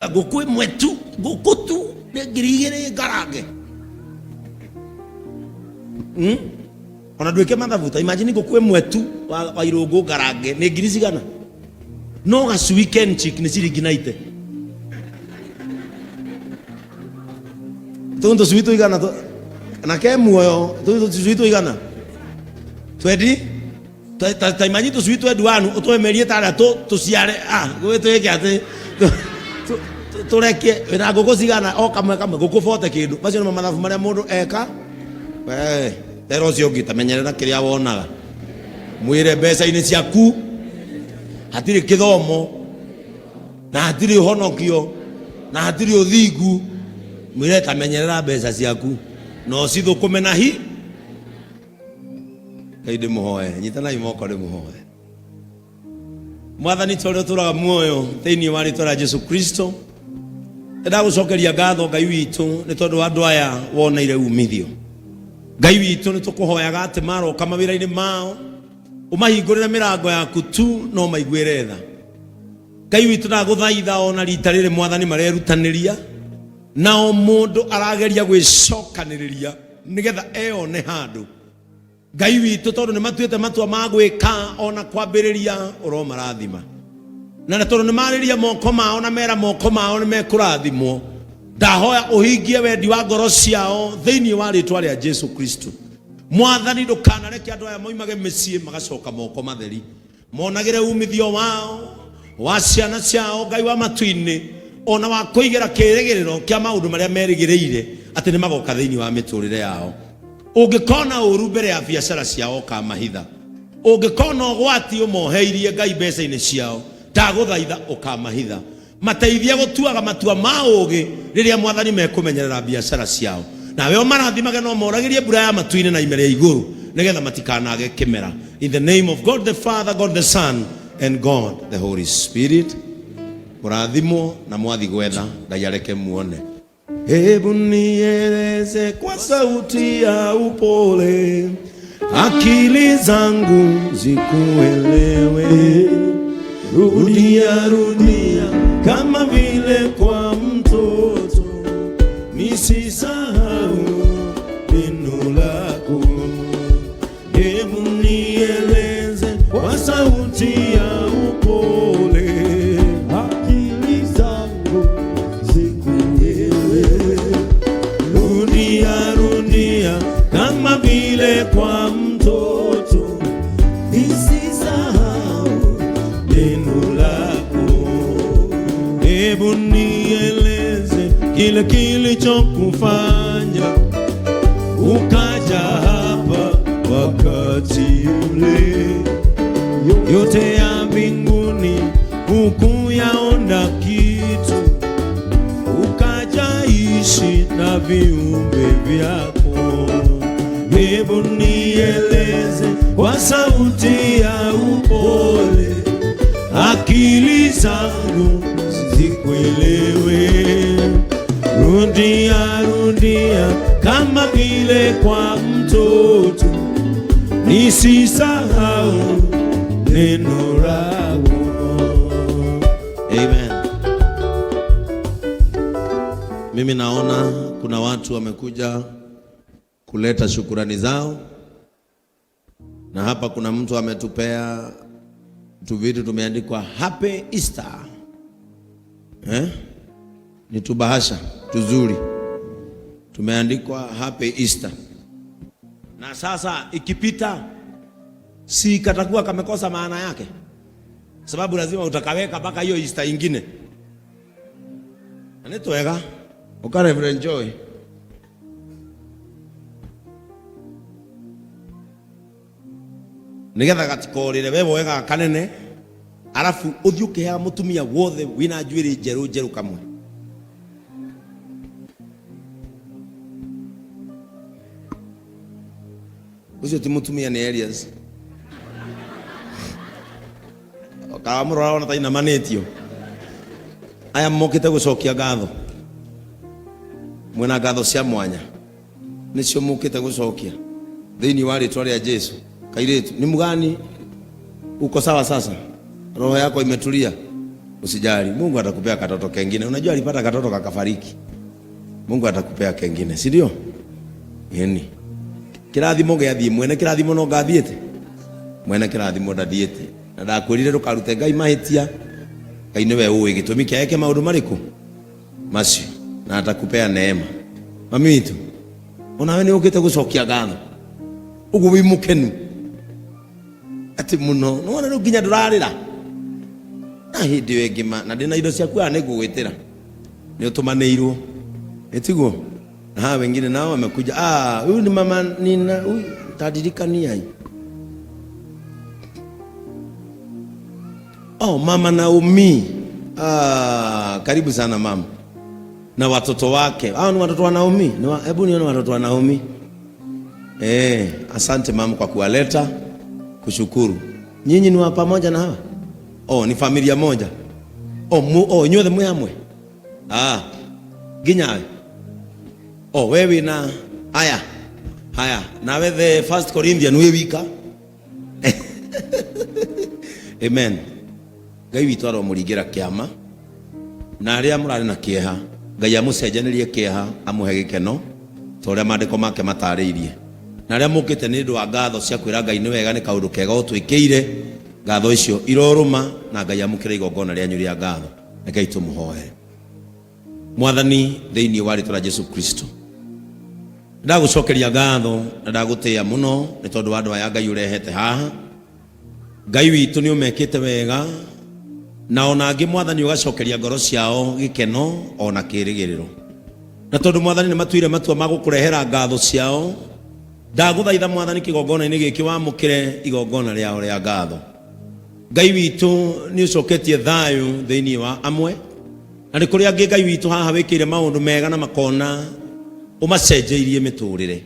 Ngũkũ ĩmwe tu, ngũkũ tu nĩ 2000 ngarange. Ona ndwĩke mathabu ta imagine ngũkũ ĩmwe tu wa irũngũ ngarange nĩ ngiri cigana? No gacui kenchic nĩ ciringi 90. Tũu tũcui tũigana na ke muoyo, tũu tũcui tũigana? Twendi? Ta imagine tũcui twendi wanu ũtũhe mĩeri 6 tũciare, twĩke atĩ tũrekie wĩna ngũkũ cigana o kamwe kamwe ngũkũ bote kĩndũ. Macio nĩmo mathabu marĩa mũndũ eka. Wee tera ũcio ũngĩ tamenyerera kĩrĩa wonaga, mwĩre mbeca-inĩ ciaku hatirĩ kĩthomo na hatirĩ ũhonokio na hatirĩ ũthingu. Mwĩre tamenyerera mbeca ciaku na ũcithũkũme na hi Ngai ndĩmũhoe, nyitanai moko ndĩmũhoe. Mwathani ta ũrĩa ũtũraga muoyo thĩinĩ wa rĩtwa rĩa Jesu Kristo, nĩndagũcokeria ngatho Ngai witũ nĩ tondũ wa andũ aya woneire umithio. Ngai witũ nĩ tũkũhoyaga atĩ maroka mawĩra-inĩ mao ũmahingũrĩre mĩrango yaku tu no maiguĩre tha. Ngai witũ ndagũthaitha ona rita rĩrĩ Mwathani marerutanĩria na o mũndũ arageria gwĩcokanĩrĩria nĩgetha eyone handũ. Ngai witũ tondũ nĩ matuĩte matua ma gwĩka ona kwambĩrĩria ũromarathima, na nĩ tondũ nĩ marĩria moko mao na mera moko mao nĩ mekũrathimwo, ndahoya ũhingie wendi wa ngoro ciao thĩinĩ wa rĩtwa rĩa Jesu Kristo. Mwathani ndũkanareke andũ aya moimage mĩciĩ magacoka moko matheri, monagĩre umithio wao wa ciana ciao Ngai wa matu-inĩ, ona wa kũigĩra kĩrĩgĩrĩro kĩa maũndũ marĩa merĩgĩrĩire atĩ nĩ magoka thĩinĩ wa mĩtũrĩre yao. Ũngĩkona ũru mbere ya biacara ciao ũkamahitha, ũngĩkona ũgwati ũmoheirie Ngai mbeca-inĩ ciao, ndagũthaitha ũkamahitha. Mateithie gũtuaga matua ma ũũgĩ rĩrĩa Mwathani mekũmenyerera biacara ciao. Nawe ũmarathimage na ũmoragĩrie mbura ya matu-inĩ na ime rĩa igũrũ, nĩgetha matikanage kĩmera. In the name of God the Father, God the Son, and God the Holy Spirit. Mũrathimwo na mwathi gwetha Ngai areke muone. Hebu nieleze kwa sauti ya upole, akili zangu zikuelewe. Rudia rudia kama vile kwa mtoto, nisisahau neno lako. Hebu nieleze kwa sauti ya upole, akili zangu zikuelewe. Rudia rudia kama vile kwa mtoto, nisisahau neno lako. Hebu nieleze kile kilichokufanya ukaja hapa wakati ule. Yote ya mbinguni hukuyaona kitu, ukajaishi na viumbe vyako. Hebu nieleze kwa sauti ya upole, akili zangu zikuelewe. Rudia rudia kama vile kwa mtoto, nisisahau neno lako. Amen. Mimi naona kuna watu wamekuja kuleta shukurani zao, na hapa kuna mtu ametupea tu vitu tumeandikwa Happy Easter. Ni tubahasha tuzuri tumeandikwa Happy Easter. Na sasa ikipita si katakuwa kamekosa maana yake, sababu lazima utakaweka mpaka hiyo Easter ingine. Na nĩ twega ũka Reverend Joy. Nigetha gatikorĩre we woe gaka kanene, arabu ũthiĩ ũkĩheaga mũtumia wothe wĩna njuĩrĩ njerũ njerũ kamwe. Ũcio ti mũtumia nĩ Elias. Kamũrora ona ta inamanĩtio. Aya mokĩte gũcokia ngatho, mwĩna ngatho cia mwanya nĩcio mũkĩte gũcokia thĩinĩ wa rĩtwa rĩa Jesu. Kairĩtu ni mgani? Uko sawa sasa? Roho yako imetulia? Usijali, Mungu atakupea katoto kengine. Unajua alipata katoto kakafariki. Mungu atakupea kengine, si ndio? Yeni. Kirathimo gĩathiĩ mwene kĩrathimo no ngathiĩte. Mwene kĩrathimo ndathiĩte. Na ndakwĩrire ndũkarute Ngai mahĩtia. Ngai nĩwe ũĩ gĩtũmi kĩa eke maũndũ marĩkũ macio na atakupea neema. Mami witũ, onawe nĩ ũkĩte gũcokia ngatho. Ũguo wĩ mũkenu atĩ mũno. Nĩwona rĩu nginya ndũrarĩra. Na hĩndĩ ĩyo ĩngĩ ma na ndĩna indo ciaku haha nĩngũgwĩtĩra. Nĩ ũtũmanĩirwo. Ĩtiguo? Na hawa wengine nao wamekuja. Ah, huyu ni mama nina huyu tadirikania hii. Oh, mama Naomi. Ah, karibu sana mama. Na watoto wake. Hao ni watoto wa Naomi. Hebu nione watoto wa Naomi. Eh, asante mama kwa kuwaleta. Kushukuru. Nyinyi ni wa pamoja na hawa? Oh, ni familia moja. Oh, oh inyuothe mwĩ hamwe? Ah, nginya we. Oh, wewe na haya. Haya, nawe the First Corinthian wĩ wika. Amen. Ngai witũ aromũringĩra kĩama na arĩa mũrarĩ na kĩeha Ngai amũcenjanĩrie kĩeha amũhe gĩkeno ta ũrĩa maandĩko make matarĩirie. Na arĩa mũkĩte nĩ ũndũ wa ngatho cia kwĩra Ngai nĩ wega nĩ kaũndũ kega ũtwĩkĩire, ngatho icio irorũma na Ngai amũkĩre igongona rĩanyu rĩa ngatho. Rekei tũmũhoere. Mwathani, thĩinĩ wa rĩtwa rĩa Jesu Kristo, ndagũcokeria ngatho na ndagũtĩĩa mũno nĩ tondũ wa andũ aya Ngai ũrehete haha. Ngai witũ nĩ ũmekĩte wega na ona angĩ Mwathani ũgacokeria ngoro ciao gĩkeno ona kĩrĩgĩrĩro. Na tondũ Mwathani nĩ matuire matua ma gũkũrehera ngatho ciao, ndagũthaitha Mwathani kĩgongona-inĩ gĩkĩ wamũkĩre igongona rĩao rĩa ngatho. Ngai witũ nĩ ũcoketie thayũ thĩinĩ wa amwe, na nĩ kũrĩ angĩ Ngai witũ haha wĩkĩire maũndũ mega na makona ũmacenjeirie mĩtũrĩre.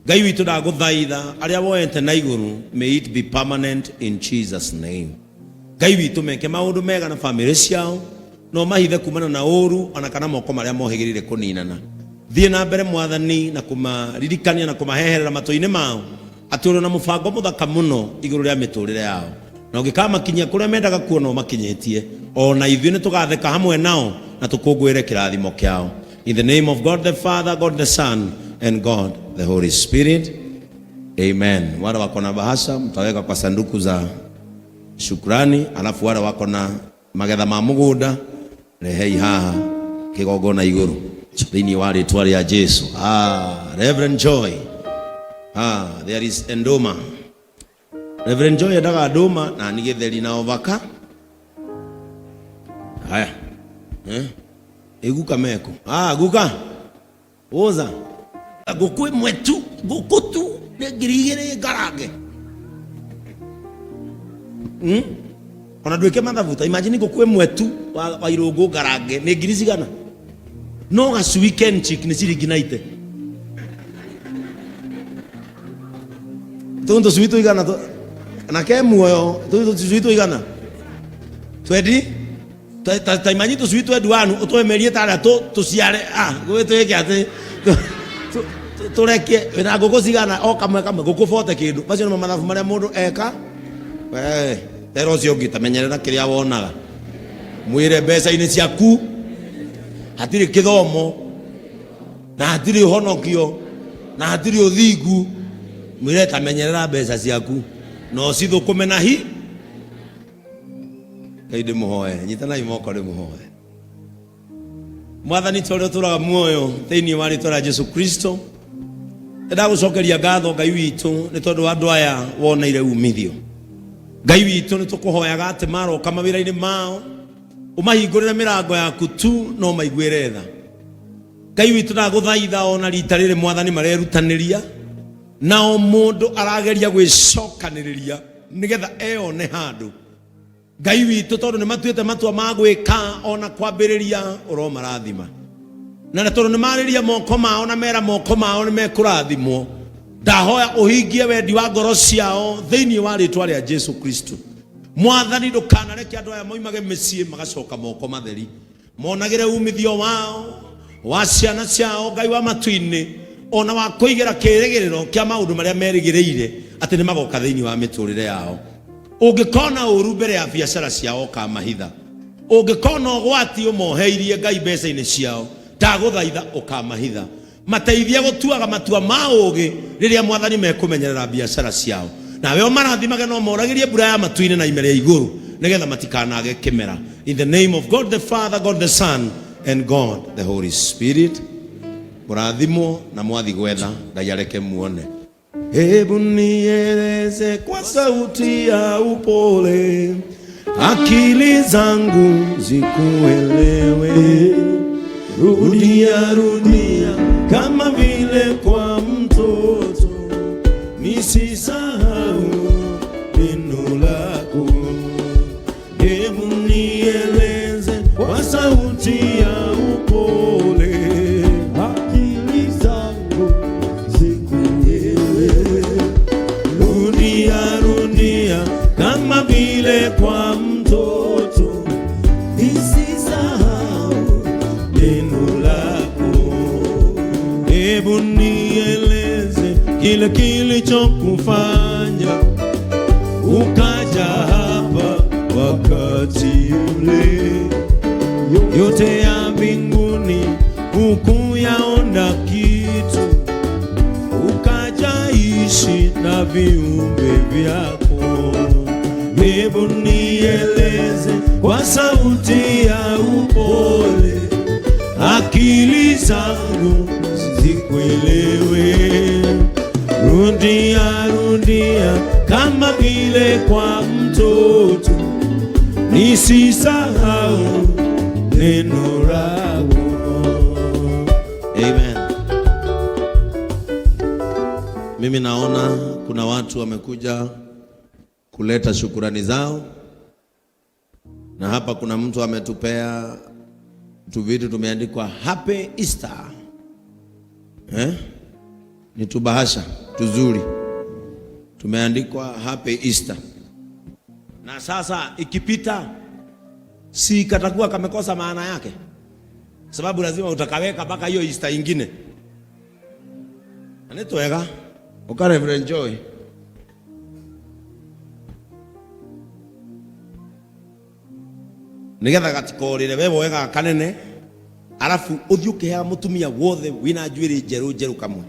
Ngai witũ ndagũthaitha arĩa woete na igũrũ, may it be permanent in Jesus name. Ngai witũ meke maũndũ mega na famĩlĩ ciao no mahithe kumana na ũru ona kana moko marĩa mohĩgĩrĩire kũninana. Thiĩ na mbere Mwathani na kũmaririkania na kũmaheherera matũ-inĩ mao atĩ ũrĩ na mũbango mũthaka mũno igũrũ rĩa mĩtũrĩre yao, na ũngĩkamakinyia kũrĩa mendaga kuona ũmakinyĩtie, ona ithuĩ nĩ tũgatheka hamwe nao na tũkũngũĩre kĩrathimo kĩao. In the name of God the Father, God the Son, and God the Holy Spirit. Amen. Wale wako na bahasha mtaweka kwa sanduku za shukrani, alafu wale wako na magetha ma mũgũnda rehei haha kĩgongona igũrũ thĩinĩ wa rĩtwa rĩa Jesu. Ah, Reverend Joy. Ah, there is Endoma. Reverend Joy endaga ndũma na ni gĩtheri na ovaka. Haya. Eh? Iguka meko. Ah, guka. Woza. Ngũkũ ĩmwe tu, ngũkũ tu nĩ 2,000 ngarange. Ona ndwĩke mathabu ta imagine ngũkũ ĩmwe tu wa irũngũ ngarange nĩ ngiri cigana? No gacui kenchik nĩ ciringi 90. Tũu tũcui tũigana na ke muoyo, tũu tũcui tũigana? Twendi? Ta imagine tũcui twendi wanu ũtwemerie tarĩa tũciare, ah, gwĩ twĩke atĩ, tũrekie wĩna ngũkũ cigana o kamwe kamwe ngũkũ bote kĩndũ. Macio nĩmo mathabu marĩa mũndũ eka. Tera ũcio ũngĩ tamenyerera kĩrĩa wonaga, mwĩre mbeca-inĩ ciaku hatirĩ kĩthomo na hatirĩ ũhonokio na hatirĩ ũthingu. Mwĩre tamenyerera mbeca ciaku na ũcithũkũme na hi. Ngai ndĩmũhoe, nyitanai moko ndĩmũhoe. Mwathani ta ũrĩa ũtũũraga muoyo thĩinĩ wa rĩtwa rĩa Jesu Kristo, nĩndagũcokeria ngatho Ngai witũ nĩ tondũ wa andũ aya woneire umithio. Ngai witũ nĩ tũkũhoyaga atĩ maroka mawĩra-inĩ mao ũmahingũrĩre mĩrango yaku tu no maiguĩre tha. Ngai witũ ndagũthaitha ona rita rĩrĩ Mwathani marerutanĩria na o mũndũ arageria gwĩcokanĩrĩria nĩgetha eyone handũ. Ngai witũ tondũ nĩ matuĩte matua ma gwĩka ona kwambĩrĩria ũromarathima, na tondũ nĩ marĩria moko mao na mera moko mao nĩ mekũrathimwo, ndahoya ũhingie wendi wa ngoro ciao thĩinĩ wa rĩtwa rĩa Jesu Kristo. Mwathani ndũkanareke andũ aya moimage mĩciĩ magacoka moko matheri, monagĩre umithio wao wa ciana ciao Ngai wa matu-inĩ, ona wa kũigĩra kĩrĩgĩrĩro kĩa maũndũ marĩa merĩgĩrĩire atĩ nĩ magoka thĩinĩ wa mĩtũrĩre yao. Ũngĩkona ũru mbere ya biacara ciao ũkamahitha. Ũngĩkona ũgwati ũmoheirie Ngai mbeca-inĩ ciao, ndagũthaitha ũkamahitha. Mateithie gũtuaga matua ma ũũgĩ rĩrĩa Mwathani mekũmenyerera biacara ciao. Nawe ũmarathimage na ũmoragĩrie mbura ya matu-inĩ na ime rĩa igũrũ, nĩgetha matikanage kĩmera. In the name of God the Father, God the Son, and God the Holy Spirit. Mũrathimwo na mwathi gwetha, Ngai areke muone. Hebu nieleze kwa sauti ya upole, akili zangu zikuelewe. Rudia rudia kama vile kwa mtoto, nisisahau neno lako. Hebu nieleze kwa sauti ya upole, Akili zangu zikuelewe. Rudia rudia kama vile kwa mtoto, nisisahau neno lako. Hebu nieleze kile kilichokufanya ukaja hapa wakati ule, yote ya mbinguni hukuyaona kitu, ukajaishi na viumbe vyako. Hebu nieleze kwa sauti ya upole, akili zangu zikuelewe. Rudia rudia kama vile kwa mtoto, nisisahau neno lako. Amen. Mimi naona kuna watu wamekuja kuleta shukurani zao, na hapa kuna mtu ametupea tu vitu tumeandikwa Happy Easter. Eh? Ni tubahasha tuzuri tumeandikwa Happy Easter. Na sasa ikipita si katakuwa kamekosa maana yake, sababu lazima utakaweka mpaka hiyo Easter ingine. Na nĩ twega ũka Reverend Joy. Nigetha gatikorĩre we woe gaka kanene arabu ũthiĩ ũkĩheaga mũtumia wothe wĩna njuĩrĩ njerũ njerũ kamwe.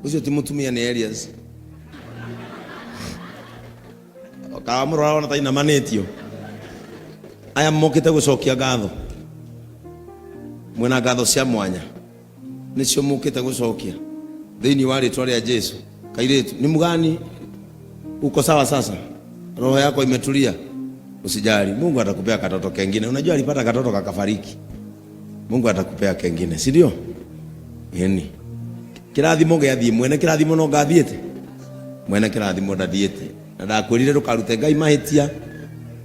Ũcio ti mũtumia nĩ Elias. Kamũrora ona ta inamanĩtio. Aya mokĩte gũcokia ngatho. Mwĩna ngatho cia mwanya. Nĩcio mũkĩte gũcokia. Thĩinĩ wa rĩtwa rĩa Jesu. Kairĩtu, ni mgani? Uko sawa sasa? Roho yako imetulia? Usijali, Mungu atakupea katoto kengine. Unajua alipata katoto kakafariki. Mungu atakupea kengine, si ndio? Yeni. Kirathimo gĩathiĩ mwene kĩrathimo no ngathiĩte. Mwene kĩrathimo ndathiĩte. Na ndakwĩrire ndũkarute Ngai mahĩtia.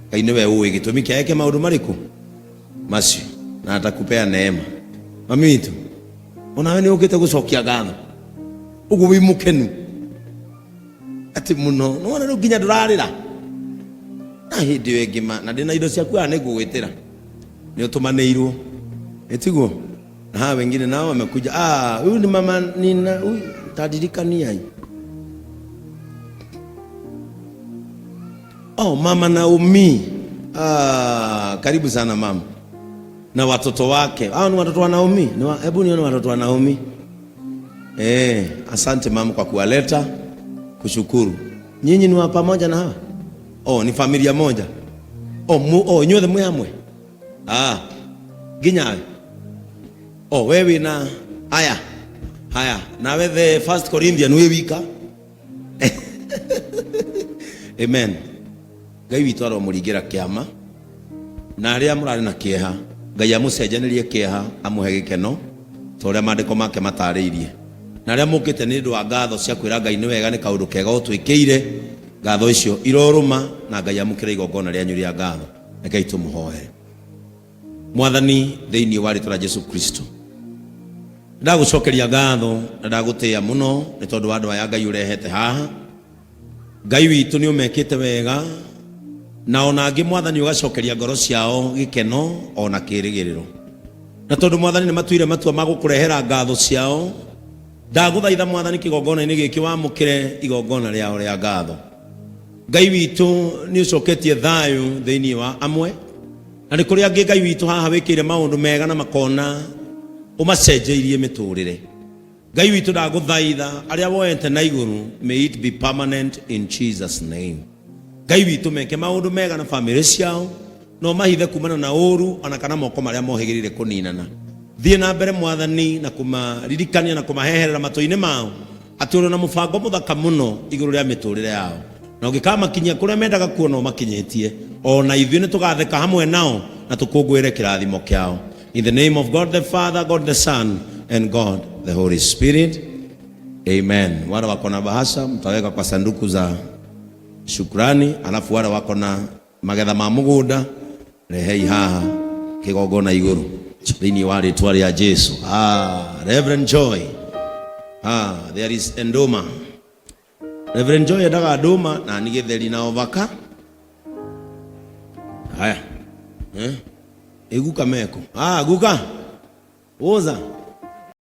Ngai nĩwe ũĩ gĩtũmi kĩa eke maũndũ marĩkũ macio, na atakupea neema. Mami witũ, onawe nĩ ũkĩte gũcokia ngatho. Ũguo wĩ mũkenu atĩ mũno. Nĩwona rĩu nginya ndũrarĩra. Na hĩndĩ ĩyo ĩngĩ ma, na ndĩna indo ciaku haha nĩngũgwĩtĩra. Nĩ ũtũmanĩirwo. Ĩtiguo? Na hawa wengine nao wamekuja. Ah, huyu ni mama Nina, huyu tadirikania hii. Oh, mama Naomi. Ah, karibu sana mama. Na watoto wake. Hao ni watoto wa Naomi. Hebu nione watoto wa Naomi. Asante mama kwa kuwaleta. Kushukuru. Nyinyi ni wa pamoja na hawa? Oh, ni familia moja. Oh, oh, nyote mwe hamwe. Ah. Ginya. Oh, wewe na haya. Haya, nawe the First Corinthian we wika. Amen. Ngai witũ aromũringĩra kĩama na arĩa mũrarĩ na kĩeha, Ngai amũcenjanĩrie kĩeha amũhe gĩkeno ta ũrĩa maandĩko make matarĩirie. Na arĩa mũkĩte nĩ ũndũ wa ngatho cia kwĩra Ngai nĩ wega nĩ kaũndũ kega ũtwĩkĩire, ngatho icio irorũma na Ngai amũkĩre igongona rĩanyu rĩa ngatho. Rekei tũmũhoere. Mwathani, thĩinĩ wa rĩtwa rĩa Jesu Kristo, ndagũcokeria ngatho na ndagũtĩĩa mũno nĩ tondũ wa andũ aya Ngai ũrehete haha. Ngai witũ nĩ ũmekĩte wega, na ona angĩ Mwathani ũgacokeria ngoro ciao gĩkeno ona kĩĩrĩgĩrĩro. Na tondũ Mwathani nĩ matuire matua ma gũkũrehera ngatho ciao, Ndagũthaitha Mwathani kĩgongona-inĩ gĩkĩ wamũkĩre igongona rĩao rĩa ngatho. Ngai witũ, nĩ ũcoketie thayũ thĩinĩ wa amwe, na nĩ kũrĩ angĩ, Ngai witũ, haha wĩkĩire maũndũ mega na makona ũmacenjeirie mĩtũrĩre. Ngai witũ, ndagũthaitha arĩa woete na igũrũ, may it be permanent in Jesus' name. Ngai witũ, meke maũndũ mega na famĩlĩ ciao, no mahithe kumana na ũru ona kana moko marĩa mohĩgĩrĩire kũninana. Thiĩ na mbere, Mwathani, na kũmaririkania na kũmaheherera matũ-inĩ mao atĩ ũrĩ na mũbango mũthaka mũno igũrũ rĩa mĩtũrĩre yao, na ũngĩkamakinyia kũrĩa mendaga kuona ũmakinyĩtie, ona ithuĩ nĩ tũgatheka hamwe nao na tũkũngũĩre kĩrathimo kĩao. In the name of God the Father, God the Son and God the Holy Spirit, amen. Wale wako na bahasha mtaweka kwa sanduku za shukrani, alafu wale wako na magetha ma mũgũnda rehei haha kĩgongona igũrũ thĩinĩ wa rĩtwa rĩa Jesu. Reverend Joy, there is ndũma. Reverend Joy endaga ndũma na ni gĩtheri na ovaka. Haya, eh? Iguka meko, guka uza.